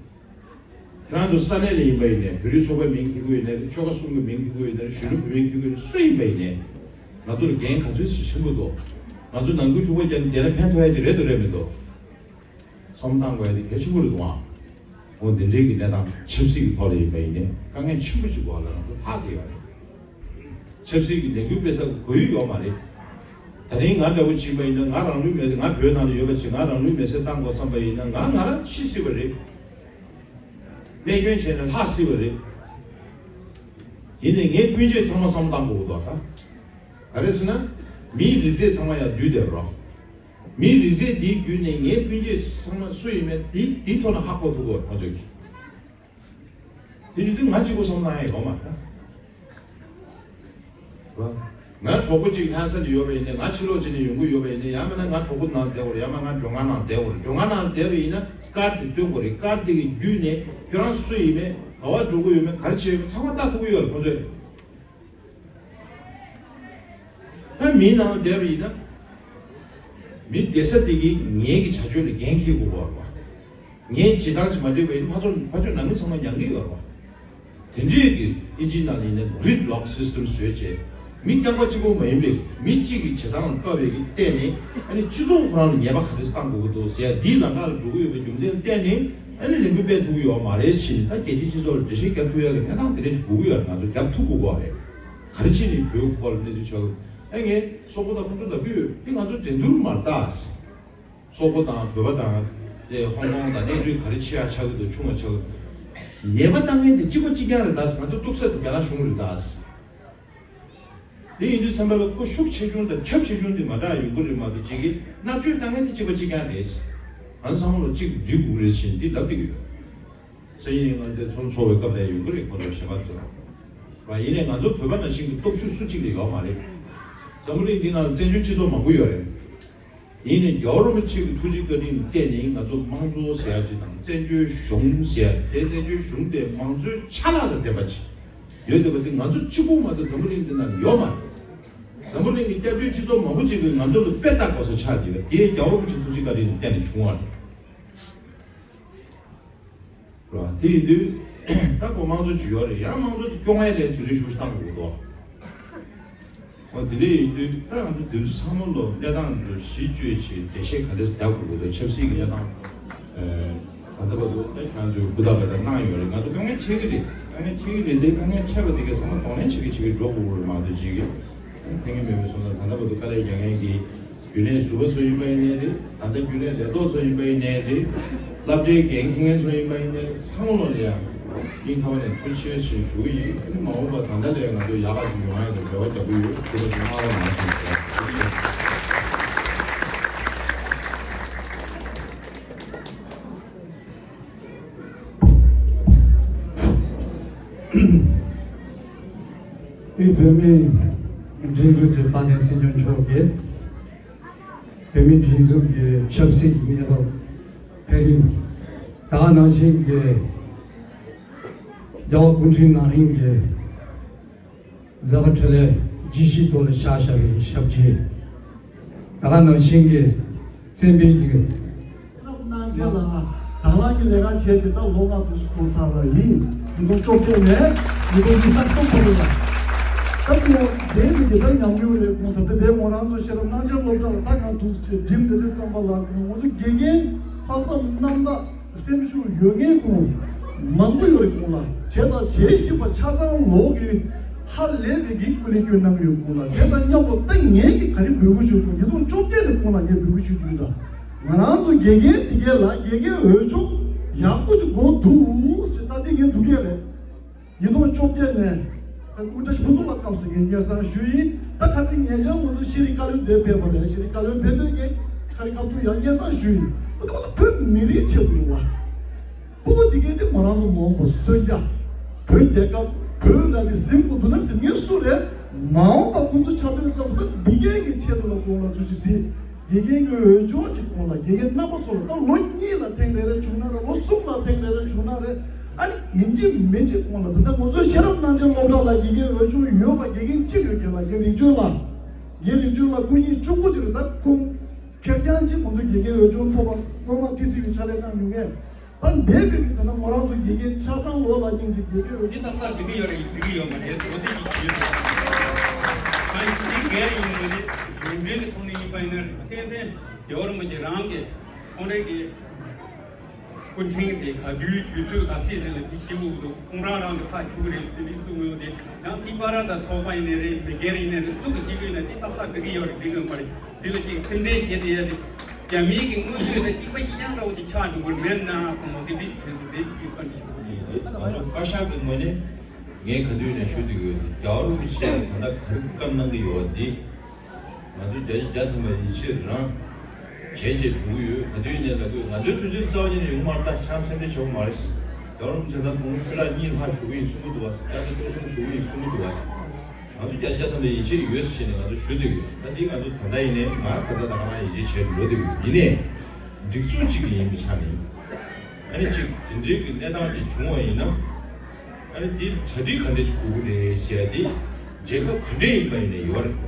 རང་ཚོ་ས་གནས་ལ་ཡིན་པ་ཡིན་ནའི། བོད་རིགས་ཚོགས་པའི་མིང་འཁྱེར་གྱི་ཡོད་ནའི། ཆོལ་ཁ་གསུམ་གྱི་མིང་འཁྱེར་གྱི་ཡོད་ནའི། གཞོན་ནུ་བོད་མིང་འཁྱེར་གྱི་ཡོད་ནའི། སུ་ཡིན་པ་ཡིན་ནའི། ང་ཚོ་ལ་འགན་ག་ཚོད་ཞིག་ཆེན་པོ་འདུག་ང་ཚོ་ནང་ཁུལ་འཁྲུག་པ་བརྒྱབ་ནས་བསྡད་ན་ཕན་ཐོགས་ཡ་ཅིག་རེད་འདུག་རེད་མི་འདུག་བསམ་བློ་བཏང་དགོས་ཡ་དེ་གལ་ཆེན་པོ་རེད་འདུག་ཨང་། འོ་འདི་འདྲའི་གི་གནས་སྟངས་ཆབ་སྲིད་ཀྱི་ཐོག་ལ་ཡིན་པ་ཡིན་ནའི་དཀའ་ངལ་ཆེན་པོ་ཅིག་འོག་ལ་ང་ཚོ་ལྷག་བསྡད་ཡོད་རེད། ཆབ་སྲིད་ཀྱི་ལས་འགུལ་སྤེལ་ས་གི་གོ་ཡུལ་ཡོད་མ་རེད། ད་རིང་ང་འདྲ་བོ་བྱིས་པ་ཡིན་ན། ང་རང་ལུས་མེར། ང་བོད་ནང་ལ་ཡོད་པ་བྱས་ང་རང་ལུས་མེར་སྲེག་བཏང་དགོས་བསམ་པ་ཡིན་ན། ང་ང་རང་ཤི་སྲིད་པ་རེད། རྨས་སྐྱོན་བྱས་ནས་ལྷག་སྲིད་པ་རེད། ཡིན་ནའི་ངའི་སྤུན་མཆེད་ཚང་མ་བསམ་བློ་བཏང་དགོས་ཀྱི་འདུག་ད་ག་རེ་ཟེར་ན། མིའི་རིགས་རྫས་ཚང་མ་ཡར་བསྡུས་བསྡད་རོགས། མིའི་རིགས་རྫས་འདིའི་བརྒྱུད་ནས་ངའི་སྤུན་མཆེད་ཚང་མ་སུ་ཡིན་མིན་དེ་དེའི་ཐོག་ནས་ཧ་གོ་ཐུབ་དགོས་རེད། ཁོང་ཚོས་ཀྱིས། དེ་བཞིན་དུ་ང་གཅིག་པོ་བསམ་བློ་བཏང་ཡ་ཡོད་མ་རེད། ང་གྲོགས་པོ་གཅིག་ལྷ་ས་ལ་ཡོད་པ་ཡིན་ན། ང་ཕྱི་ལོགས་གཅིག་ནས་ཡོང་གི་ཡོད་པ་ཡིན་ན། ཡང་མིན་ན་ང་གྲོགས་པོ་ནང་བསྡད་དགོས་རེད། ཡང་མིན་ང་མགྲོན་ཁང་ནང་བསྡད་དགོས་རེད། མགྲོན་ཁང་ནང་བསྡད་པ་ཡིན་ན་ཀར་དེ་སྟོན་དགོས་རེད། ཀར་དེ་གི་བརྒྱུད་ནས་ཁྱོད་རང་སུ་ཡིན་མིན། ག་པར་འགྲོ་གི་ཡོད་མེད། ག་རེ་བྱེད་ཡོད་མེད་ཚང་མ་ལྟ་ཐུབ་ཀྱི་ཡོད་རེད་ཁོང་ཚོས། ད་མིའི་ནང་བསྡད་པ་ཡིན་ན། མི་བསྡད་ས་དེ་གིས་ངེད་ཀྱི་བྱ་སྤྱོད་ལ་འགན་འཁྱེར་དགོས་པ་རེད་པ། ངས་བྱེད་སྟངས་ཅིག་མ་འགྲིག་པ་ཡིན་ན་ཕར་ཚུར་ཕར་ཚུར་ནང་མི་ཚང་མ་མྱང་གི་ཡོད་རེད་པ། དེ་འདྲས་ཀྱི་ཨིན་ཇིའི་ནང་ལ་ཡིན་ན་གྷི་རིཌ་ལོག་སིས་ཊམ་བཟོས་བྱས། མི་རྐྱང་པ་གཅིག་པོ་མ་ཡིན་པའི་མི་གཅིག་གི་བྱེད་སྟངས་ལ་ལྟོས་པའི་གི་སྟེང་ནས། ཨ་ནི་སྤྱི་ཚོགས་ཁོ་རང་ལ་ཉེས་པ་ག་འདྲས་བཏང་དགོས་ཀྱི་འདུག་ཟེར་ཡ་འདིའི་ལམ་ཁ་ལ་འགྲོ་གི་ཡོད་པའི་རྒྱུ་མཚན་ལ་བརྟེན་ནས། ཨ་ནི་ལས་འགུལ་སྤེལ་ཐུབ་ཀྱི་ཡོད་མ་རེད་ཟེར་ནས། ད་རྒྱལ་སྤྱིའི་སྤྱི་ཚོགས་ལ་འགྲེལ་བཤད་རྒྱབ་ཐུབ་ཡ་གི་གནས་སྟངས་དེ་འདྲས་ཞིག་དགོས་ཀྱི་ཡོད་རེད། ང་ཚོ་རྒྱབ་ཐུབ་དགོས་ཀྱི་རེད། ག་རེ་བྱས་ནས་བོད་སྐོར་ལ་གནས་ཚུལ་ཆགས་ཀྱི། ཨ་ངས་སོག་པོ་དང་ཁོང་ཚོ་ལབ་ཀྱི་ཡོད། དེ་ང་ཚོ་འགྲན་བསྡུར་མ་རེད་ད། སོག་པོ་དང་བོད་པ་དང་། དེ་ཧོང་ཀོང་དང་གནས་ཚུལ་ག་རེ་ཆེ་ཡ་ཆགས་ཀྱི་འདུག་ཆུང་བ་ཆགས་ཀྱི་འདུག་ཉེས་པ་བཏང་མཁན་དེ་གཅིག་པ་གཅིག་རྐྱང་རེད་ད། ང་ཚོ་གཏུག་ས་དེ་རྒྱ་ནག་གཞུང་རེད་ད། དེ་ཡིན་དུས་ཙམ་པ་ལ་ཁོ་ཤུགས་ཆེ་ཆུང་དང་ཁྱབ་ཆེ་ཆུང་དེ་མ་འདྲ་ཡོང་གི་རེད་མ་གཏོགས། གཅིག་གིས་མནར་གཅོད་བཏང་མཁན་དེ་གཅིག་པ་གཅིག་རྐྱང་རེད། ང་ཚོ་ཚང་མ་ལ་གཅིག་འགྲིག་དགོས་རེད་ཟེར་འདི་ལབ་བསྡད་ཀྱི་ཡོད། སང་ཉིན་ང་ཚོའི་ཚོགས་འཚོགས་པའི་སྐབས་ལ་ཡོང་གི་རེད། ཁོ་ཚོ་གཞན་པ་ཚོ་ལ། ཡིན་ནའི་ང་ཚོ་བོད་པ་ནང་བཞིན་གྱི་སྟོབས་ཤུགས་སུ་གཅིག་ལ་ཡོད་མ་རེད། འཛམ་བུ་གླིང་འདི་ནང་ལ་བཙན་བྱོལ་སྤྱི་ཚོགས་མང་པོ་ཡོད་རེད། ཡིན་ནའི་རྒྱལ་བ་རིན་པོ་ཆེ་གི་ཐུགས་རྗེ་བཀའ་དྲིན་ལ་བརྟེན་ནས་ང་ཚོ་དམངས་གཙོ་ཟེར་ཡ་ཅིག་དང་། བཙན་བྱོལ་གཞུང་ཟེར་ཡ་དེ། བཙན་བྱོལ་གཞུང་དེ་མང་གཙོའི་ཆ་ལག་དང་ལྡན་པ་ཅིག་ཡོད་བསྡད་པ་དེ་ང་ཚོ་གཅིག་པུ་མ་གཏོགས་འཛམ་བུ་གླིང་འདི་ནང་ལ་ཡོད་མ་རེད། འཛམ་བུ་གླིང་གི་སྐྱབས་བཅོལ་སྤྱི་ཚོགས་མང་པོ་ཅིག་གིས་ང་ཚོ་ལ་དཔེ་ལྟ་དགོས་ས་ཆགས་བསྡད་པ་དེ་རྒྱལ་བ་རིན་པོ་ཆེ་ཐུགས་རྗེ་བཀའ་དྲིན་ལ་བརྟེན་ནས་བྱུང་བ་རེད། རེད་བ། དེ་ཡིན་དུས་ད་ཁོ་དམངས་གཙོ་ཅིག་ཡོད་རེད། ཡང་དམངས་གཙོ་དེ་སྐྱོང་ཡ་ལས་དུས་ལས་ཞུགས་བཏང་དགོས་འདུག་འོ་དེ་འདྲ་ཡིན་དུས་ད་ང་ཚོ་དེ་ཚོ་ཚང་མ་ལོ་གནས་སྟངས་ཚོ་གཞི་བཅོལ་བྱས་འགྲེལ་བཤད་ག་འདྲས་རྒྱག་དགོས་འདུག་ཆབ་སྲིད་ཀྱི་གནས་སྟངས། ད་ལྟ་བར་དུ་ད་ཁྱེད་ཚོས་ཧུར་ཐག་པ་ད་གནང་ཡོད་རེད། ང་ཚོ་དཀའ་ངལ་འཕྲད་ཀྱི་རེད། དཀའ་ངལ་འཕྲད་ཀྱི་རེད་དེ། དཀའ་ངལ་འཕྲད་པ་དེ་གའི་ཚང་མ་གདོང་ལེན་བྱེད་ཀྱི་བྱེད་ཀྱི་འགྲོ་དགོས་རེད་མ་གཏོགས། ཅིག་གིས་ཕན་གྱི་མེད་པའི་བཟོ་འདྲ། ད་ལྟ་བར་དུ་དཀའ་ལས་རྒྱག་མཁན་གྱི་རྒྱུན་ལས་ཟུར་པ་ཚོ་ཡིན་པ་ཡིན་ནའི་རེད། ད་ལྟ་རྒྱུན་ལས་ལས་ཐོག་ཚོ་ཡིན་པ་ཡིན་ནའི་རེད། སློབ་གྲྭའི་འགན་འཁྱེར་མཁན་ཚོ་ཡིན་པ་ཡིན་ནའི་རེད། ཚང་མ་ལ་ཡང་སྙིང་ཐག་པ་ནས་ཐུགས་རྗེ་ཆེ་ཞུ་གི་ཡིན། ཨ་ནི་མ་འོངས་པ་ད་ལྟ་ལས་ང་ཚོ་ཡག་ག་ཅིག་ཡོང་ཡ་གི་རེ་བ་རྒྱག་གི་ཡོད། དེ་ལ་ཚང་མ་ལ་མ་ཞུ་ཞུ། ཨེ། བོད་མིའི་སྒྲིག་འཛུགས་ཀྱི་དཔལ་ལྡན་སྲིད་སྐྱོང་མཆོག་གིས་བོད་མིའི་སྒྲིག་འཛུགས་ཀྱི་ཆབ་སྲིད་ཀྱི་གནས་བབ་འཕེལ་རིམ། ད་ག་ནང་བཞིན་གྱི་རྒྱལ་བ་སྐུ་ཕྲེང་རིང་གི་མཛད་པ་འཕྲིན་ལས་ཇི་བཞིན་དུ་ལ་བཞག་བཞག་པའི་ཞབས་རྗེས། ད་ག་ནང་བཞིན་གྱི་བཙན་པོའི་གི་གནང་བྱས་ལ་དང་བླངས་ཀྱི་ལས་ཀ་བྱས་ཏེ་ད་ལོ་ལྔ་དུས་སུ་འཁོར་ཚར་བ་ཡིན། ཉིས་སྟོང་བཅོ་བརྒྱད་ནས་ཉིས་སྟོང་ཉི་ཤུ་རྩ་གསུམ་བར་དུ་ལ། ད་ཁོང་དེ་དེ་གི་ད་ཉམས་མྱོང་རེད། ཁོང་ད་ལྟ་དེ་ང་རང་ཚོ་ཤེས་རབ་སྣང་ཆེན་སློབ་གྲྭ་ལ་ད་ང་འདུག་ཅེས་འགྲིམ་དེ་དུས་ཙམ་པ་ལ་ཁོང་ང་ཚོ་དགེ་རྒན་ལྷག་བསམ་རྣམ་དག་སེམས་ཤུགས་ཡོད་མཁན་ཁོང་མང་པོ་ཡོད་རེད། ཁོང་ལ་བྱས་དང་བྱེད་བཞིན་པ་ཆ་ཚང་ལོག་གི་ཧ་ལས་པའི་གི་སྐུ་ལས་སྐྱོན་གནང་ཡོད། ཁོང་ལ་དེ་དང་མཉམ་པོ་ད་ངས་ཀྱི་ག་རེ་འབོད་སྐུལ་ཞུ་དགོས། ཉིས་སྟོང་བཅོ་བརྒྱད་ནས་ཁོང་ལ་ངས་འབོད་སྐུལ་ཞུ་རྒྱུ་ཡིན། ད་ང་རང་ཚོ་དགེ་རྒན་དེ་གས་ལ་དགེ་རྒན་འོས་སྦྱོང་ཡག་པོ་ཅིག་དགོས་འདུག་ཟེར་ད་དེ་ངས་འདུག་གས་རེད། ཉིས་སྟོང་བཅོ་བརྒྱད་ནས་ད་སྐུ་ཕྲེང་བུ་ཚོ་ལ་སྐབས་སུ་ངས་སྙན་སེང་ཞུས་ཡིན། ད་ཁ་སང་ཉེ་ཆར་ང་ཚོ་ཤེས་རིག་བཀའ་བློན་དེ་ཕེབས་པ་རེད། ཤེས་རིག་བཀའ་བློན་ཕེབས་དུས་ངས་ཁ་རི་ཁ་ཐུག་ཡང་སྙན་སེང་ཞུས་ཡིན། ད་ང་ཚོ་བོད་མི་རིགས་ཆེད་དུ་ལ་སྤུ་གུ་འདི་གས་དེ་ང་རང་ཚོ་མ་འོངས་པ་གསོན་རྒྱ། བོད་རྒྱལ་ཁབ་བོད་ལ་ནི་གཟིམ་དགོས་འདུག་ན་གཟིམ་མཁན་སུ་རེད། མ་འོངས་པ་ཁོང་ཚོ་ཆ་དོན་བསམ་ད་འདི་གས་ཀྱི་ཆེད་དུ་ལ་ཁོང་ལ་ཐུགས་རྗེ་གཟིགས། དགེ་རྒན་གྱི་འོས་སྦྱོང་གཅིག་གོང་ལ་དགེ་རྒན་རྣམ་པ་ཚོ་ལ་ད་ལོ་གཉིས་ལ་ཐེངས་རེ་རེ་བྱུང་ན་རེ། ལོ་གསུམ་ལ་ཐེངས་རེ་རེ་བྱུང་ན་རེ། ཨ་ནི་ཡིན་གཅིག་མིན་གཅིག་གོང་ལ་ད་ལྟ་ང་ཚོའི་ཤེས་རབ་སྣང་ཆེན་སློབ་གྲྭ་ལ་དགེ་རྒན་འོས་སྦྱོང་ཡོད་པ་དགེ་རྒན་གཅིག་ཡོད་མཁན་ལ་རྒན་རིག་འཇོན་ལགས། རྒན་རིག་འཇོན་ལགས་སྐུ་ཉིད་གཅིག་པུ་ཅིག་རེད། ད་ཁོང་ཁེར་རྐྱང་གཅིག་ང་ཚོའི་དགེ་རྒན་འོས་སྦྱོང་ཐོབ་པ་སྔོན་མ་ཊི་སི་ཝི་ཕྱག་ལས་གནང་མྱོང་མཁན། ད་འདས་པའི་གི་ད་ལྟ་ང་རང་ཚོ་དགེ་རྒན་ཆ་ཚང་ལོ་ལ་སྙིང་རྗེ་དགེ་རྒན་འོས་འདི་ཏག་ཏག་འགྲིག་གི་ཡོད་རེད། འགྲིག་གི་ཡོད་མ་རེད་ཟེར་བ་དེ་ཡིན་གྱི་ཡོད་རེད། ད་ཡིན་འདི་འགན་ཡིན་ནི་རེད། གཞུང་འབྲེལ་གྱི་ཐོག་ནས་ཡིན་པ་ཡིན་ན་རེད། ཁེ་ཕན་རྒྱལ་བ་རིན་པོ་ཆེ་རང་གི་ཁོང་རང་གི་སྐུ་ཕྲེང་དེ་ག་དུས་དུས་ཚོད་ག་ཚད་ཟིན་ལ་དེ་ཤེས་དགོས་འདུག་ཁོང་རང་རང་གི་ཕར་ཁྱུག་རེད་ཟེར་དེ་གསུང་ཡོད་དེ། ཡང་དེ་བར་དང་ཚོགས་པ་ཡིན་ནའི་རེད། མི་སྒེར་ཡིན་ནའི་རེད། སུ་གི་ཤེས་ཀྱི་ཡོད་ན་དེ་ཏག་ཏག་འགྲིག་གི་ཡོད་རེད། འགྲིག་གི་ཡོད་མ་རེད། དེ་ལ་ཅིག་སེམས་ཁྲལ་བྱེད་དེ་ཡ་དེ། རྒྱ་མིའི་གི་དངོས་ཡོད་ལ་གཅིག་པ་གཅིག་རྐྱང་འདྲ་བོ་དེ་ཆགས་འགྲོ་གི་མེད་ན་བསམ་བློ་དེ་འདྲ་ཞིག་དྲན་སོང་། དེ་ཡིན་པ་འདི་ཞུ་གི་ཡིན། ང་ཚོ་བཀའ་ཤག་གི་ངོས་ནས་ངས་ག་དུས་ནས་ཞུ་བསྡད་ཀྱི་ཡོད། རྒྱལ་བ་རིན་པོ་ཆེ་ད་ལྟ་ག་རེ་བཀའ་གནང་གི་ཡོད་འདི། ང་ཚོ་བརྒྱ་ཆ་བརྒྱ་ཐམ་པ་ཡིད་ཆེས་རང་བྱས་བྱས་འགྲོ་གི་ཡོད། ག་དུས་ནས་ལབ་དགོས། ང་ཚོའི་དུས་ཚོད་རྩ་བ་ཉིད་ནས་ཡོང་མ་རེད། ད་ཆང་སེམས་ཁྲལ་བྱེད་དགོས་མ་རེད། རྒྱལ་བ་རིན་པོ་ཆེ་ད་དུང་ཕི་ལ་གཉིས་ལྷག་བཞུགས་ཀྱི་ཡིན་གསུང་གི་འདུག་བ། ད་ལྟ་སྤྱི་ཚོགས་བཞུགས་ཀྱི་ཡིན་གསུང་གི་འདུག་བ། ང་ཚོ་བརྒྱ་ཆ་བརྒྱ་ཐམ་པའི་ཡིད་ཆེས་ཡོད་ཟེར་ནས་ང་ཚོ་ཞུ་འདོད་ཡོད། ད་འདི་ང་ཚོ་ད་ལྟ་ཡིན་ནའི་ང་ད་ལྟ་ད་ག་རང་ཡིད་ཆེས་བྱས་འགྲོ་འདོད་ཡོད། ཡིན་ནའི་སྒྲིག་འཛུགས་གཅིག་གི་ཡིན་པའི་ཆ་ནས། ཨ་ནི་གཅིག་དེ་འདྲའི་གི་གནས་སྟངས་ཅིག་བྱུང་བ་ཡིན་ན། ཨ་ནི་འདི་གྲ་སྒྲིག་ག་འདྲ་ཞིག་དགོས་ཀྱི་རེད་ཟེར་ཡ་དེ་རྒྱལ་ཁབ་ག་འདྲ་ཡིན་པ་ཡིན་ནའི་ཡོད་རེད།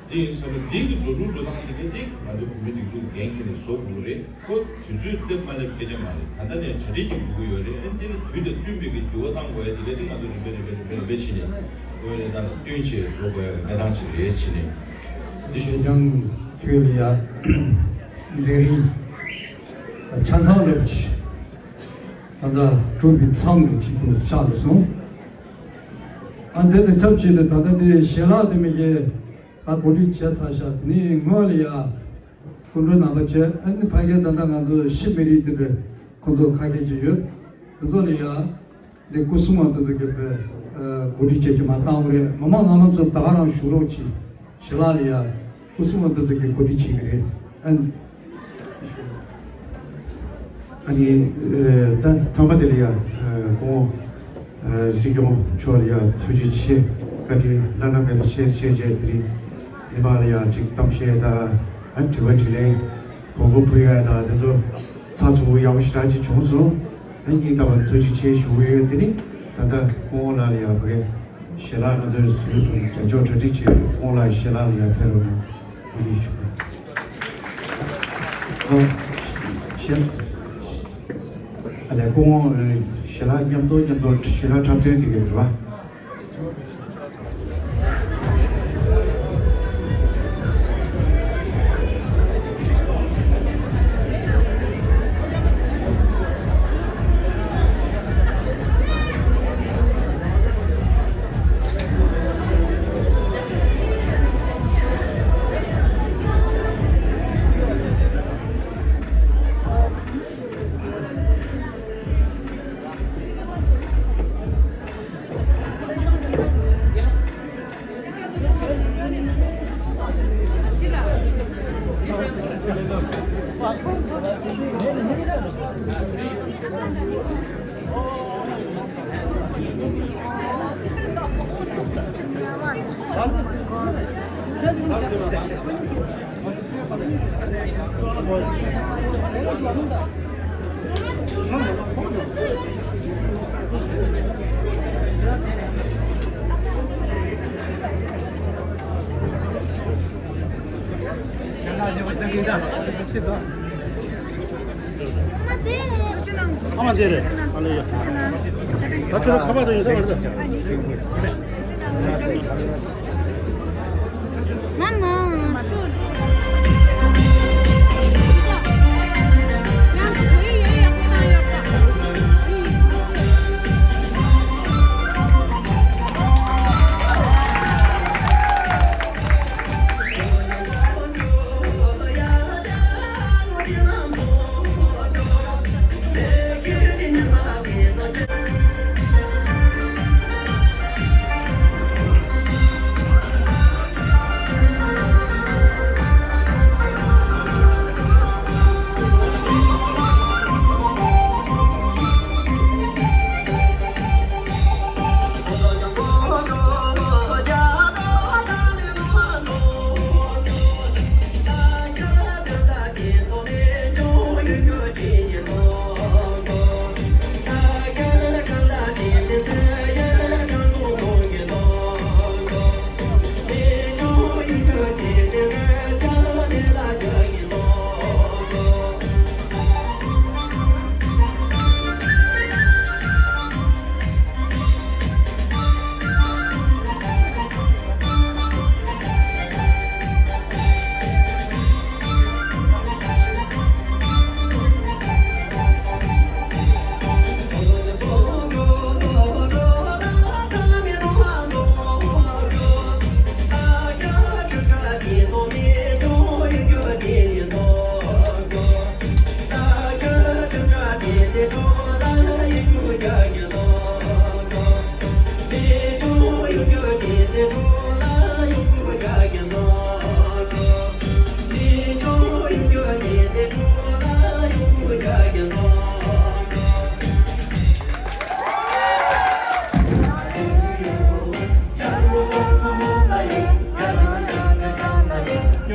འདི་ཡིན་ཙང་འདི་གི་འགྲོ་ལུགས་འགྲོ་སྟངས་དེ་ག་དེ་ང་ཚོ་བོད་མི་སྒྲིག་འཛུགས་འགན་འཁྱེར་ནས་བཟོ་དགོས་ཀྱི་རེད། ཁོ་དུས་ཚོད་སླེབས་མ་སླེབས་སྐད་ཆ་མ་རེད། ད་ལྟ་ནས་གྲ་སྒྲིག་ཅིག་དགོས་ཀྱི་ཡོད་རེད། ཨ་ནི་འདི་ལ་དུས་དང་བསྟུན་པའི་གི་འགྱུར་བ་གཏང་དགོས་ཡ་དེ་ག་དེ་ང་ཚོ་རིམ་པས་རིམ་པས་རིམ་པས་རིམ་པས་བྱས་ནས་དངོས་གནས་ད་ལ་བསྟུན་བྱས་འགྲོ་དགོས་ཡ་གི་གནས་སྟངས་ཅིག་རེད་བྱས་ནས། འདི་ཞུ་རྒྱང་ཁྱོད་ལ་ཡ་མཛད་རིམ་ཆ་ཚང་རེད་པ་ཅིག་ད་ལྟ་གྲུབ་པའི་མཚམས་ཀྱི་ཆེད་དུ་ཆགས་སོང་། ཨ་འདི་དང་ཆབས་ཅིག་ཏུ་ད་ལྟ་འདི་ཞལ་ལག་དེ་མི་ཞིག་ད་གོ་སྒྲིག་བྱས་ཚར་ཤག་དེ་ནས་སྔོན་ལ་ཡ་སྐུ་མགྲོན་རྣམ་པ་བྱས། ཨ་ནི་ཕ་གིར་ད་ལྟ་ང་ཚོ་ཕྱི་མི་རིགས་དེ་འདྲ་ཁོང་ཚོ་ཁ་ཤས་ཅིག་ཡོད། དེ་ཚོ་ལ་ཡ་འདི་སྐུ་སྲུང་བ་དེ་ཚོ་གིས་གོ་སྒྲིག་བྱས་ཀྱི་མ་བཏང་བ་རེད། མི་མང་རྣམ་པ་ཚོ་ད་ག་རང་བཞུགས་རོགས་གྱིས། ཞལ་ལག་ལ་ཡ་སྐུ་སྲུང་བ་འདི་ཚོ་གིས་གོ་སྒྲིག་བྱེད་ཀྱི་རེད། ཨ་ནི་ཨ་ནི་ཨ་ད་ཐ་མ་དེ་ལ་ཡ་ཨ་ཁོང་ཨ་སྲིད་སྐྱོང་མཆོག་ལ་ཡ་ཐུགས་རྗེ་ཆེ། བཀའ་དྲིན་བླ་ན་མེད་པ་ཆེ་ཞེས་བྱས། དེ་རིང་ཉི་མ་ལ་ཡ་ཅིག་གཏམ་བཤད་ད་ཨ་དྲི་བ་དྲིས་ལན་གོ་སྐབས་ཕུལ་ཡ་ད་དེ་ཚོ་ཚགས་ཚུད་པོ་ཡག་པོ་ཞེ་དྲག་ཅིག་བྱུང་སོང་། ཨ་སྙིང་ཐག་པ་ཐུགས་རྗེ་ཆེ་ཞུ་གི་ཡོད། དེ་ནི་ད་ལྟ་སྐུ་ངོ་ལགས་ལ་ཡ་ཕ་གི་ཞལ་ལག་ང་ཚོའི་ཟུར་དུ་རྒྱབ་སྐྱོར་གྲ་སྒྲིག་བྱས་ཡོད། ཁོང་ལ་ཞལ་ལག་ལ་ཡར་ཕེབས་རོགས་གནང་། ཨ་ནི་ཞུ། ཨ་ཞལ་ཨ་ལས་སྐུ་ངོ་ཞལ་ལག་མཉམ་དུ་མཉམ་དུ་ཞལ་ལག་འཁྲབ་སྟོན་དེ་ག་དེ་རེད་པ། ཨ་མ་དེ་རེད། ཨ་ལེ་ཡ། ད་ཁྱོད་ཁ་པར་དུ་ཡོད་ས་མ་རེད། Mama.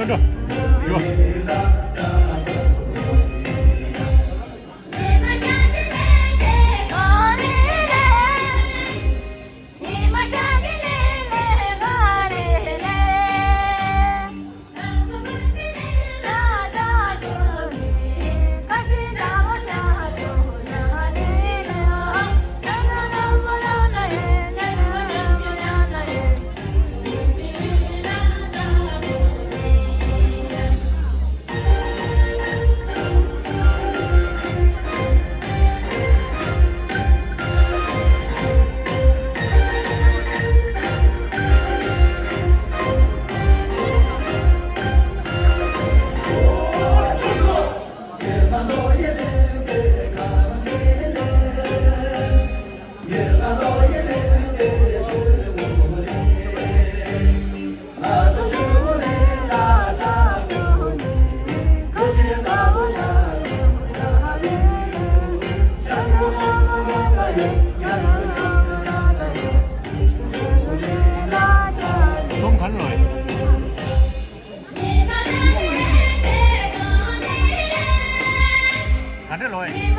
ག་འདྲ་ལོ་ཡིན།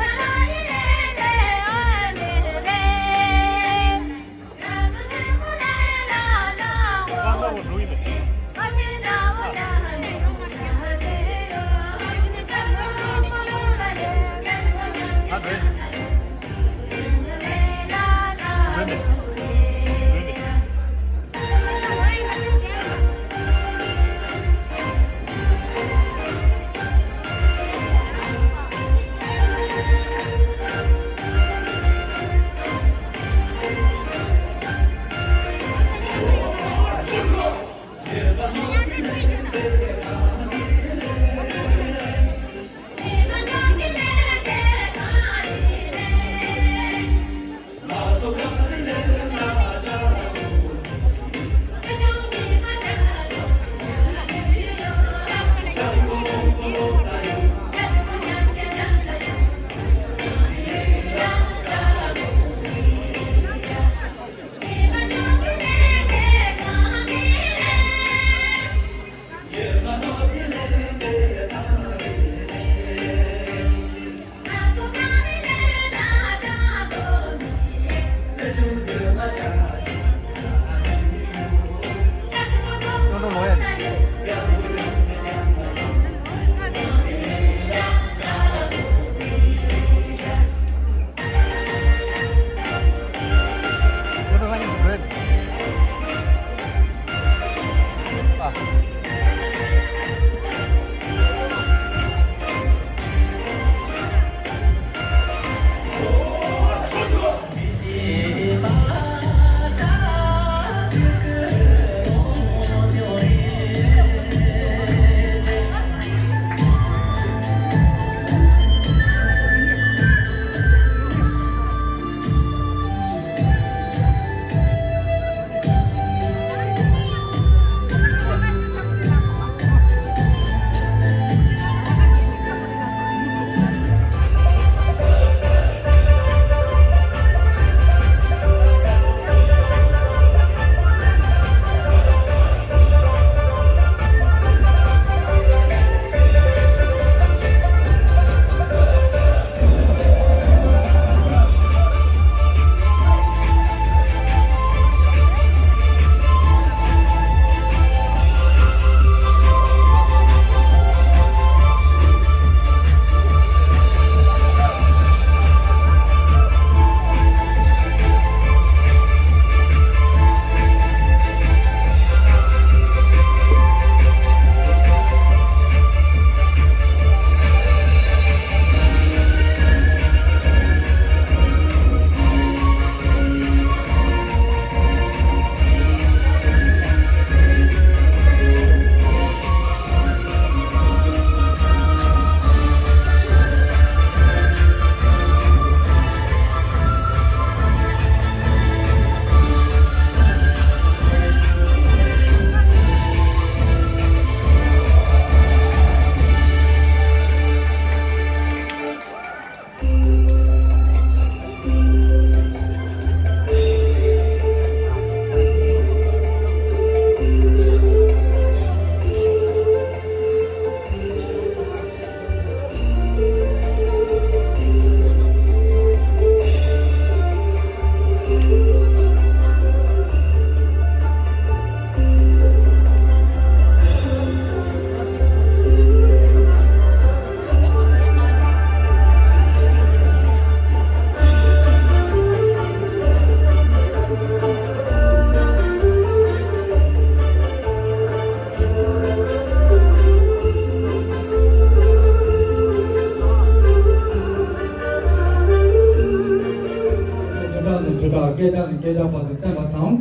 ཤེས་རབ་བར་དུ་བསྟན་པ་དང་།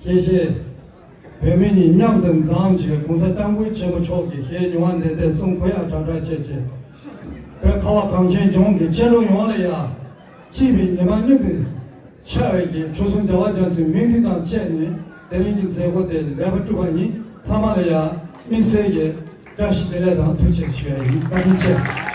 ཞེས་བཤད། བོད་མི་གཉིས་མཉམ་དུ་འཛོམས་བྱས་གོང་ས་སྐྱབས་མགོན་ཆེན་པོ་མཆོག་གི་ཞལ་མྱུར་བ་འདི་ལྟར་གསུང་གུ་ཡངས་དྲག་དྲག་བྱས་བྱས། བོད་ཁ་བ་གངས་ཅན་ལྗོངས་ཀྱི་སྐྱེ་འགྲོ་ཡོངས་ལ་ཡ། སྐྱིད་པའི་ཉི་མ་མྱུར་དུ་འཆར་བའི་གི་ཆོལ་གསུམ་བདེ་བ་རྒྱ་མཚོའི་སྨོན་འདུན་དང་བཅས་ནས་དེ་རིང་གི་མཛད་སྒོ་དེ་ལེགས་པར་གྲུབ་པ་ཡིན། ཚང་མ་ལ་ཡ་དམིགས་བསལ་གྱི་བཀྲ་ཤིས་བདེ་ལེགས་དང་ཐུགས་རྗེ་ཆེ་ཞུ་ཡ་ཡིན། བཀའ་དྲིན་ཆེ།